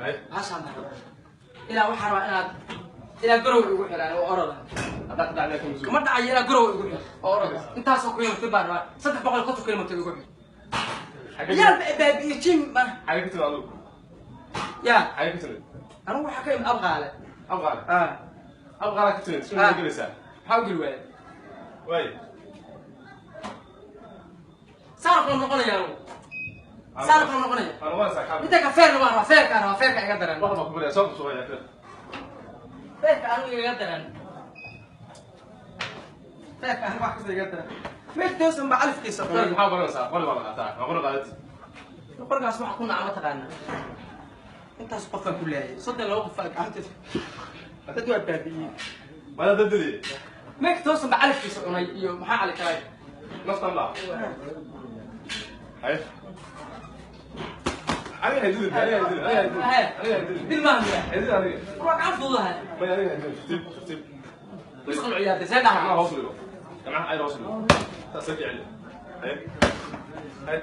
Hay. Bahashaan baan rabaa ilaa waxaa rabaa inaad ilaa Garow igu xiraan oo oroda. Haddaa ka dhacday kuma sugo. Kama dhacayo, ilaa Garow igu xir oo oroda. Intaasoo kilomitir baan rabaa, 350 kilomitir igu xir. Xagee? Ciyaal baabi'iye jim ma. Xagee ka timid adigu? Ya. Xagee ka timid? Anigu waxaa ka imid Abqaale. Abqaale? Ah. Abqaalaa ka timid? Ah. Soo gelaysaa? Maxaa u geli waaya? Waay. Saana kula noqonaya, anigu saana kula noqonaya. Waa noqonaysaa kaamil. Midda ka feerna waan rabaa, feerkaan rabaa, feerka iga daran. Wax baa ku baraya, soo qabso haya feer. Feerka anigu iga daran, feerka anigu wax kasta iga daran. Meesha toosan baa califkiisa Feerka cunay. maxaa baranaysaa? Qori baa la qaataa, waa qori qaadati. Qorgaas waxa ku naca, mataqaana, intaas qof baan ku leeyay, 32 qof baa gacanta, dad waa baabi'iyey. Maada dadadiye. Meesha toosan baa califkiisa cunay iyo maxaa cali kalay. Naftan baa hay. Aniga haydidin, aniga haydidin, aniga haydidin, aniga haydidin. Dil maaha miya? Haydidin aniga. Waa gacan fududahay. May, aniga haydidin. Tartiib, tartiib. Misqal ciyaartay see Gacmaha dhaha. Hoos u dhigo gacmaha, ayda hoos u dhigo, saas ka celi. Hay, hay.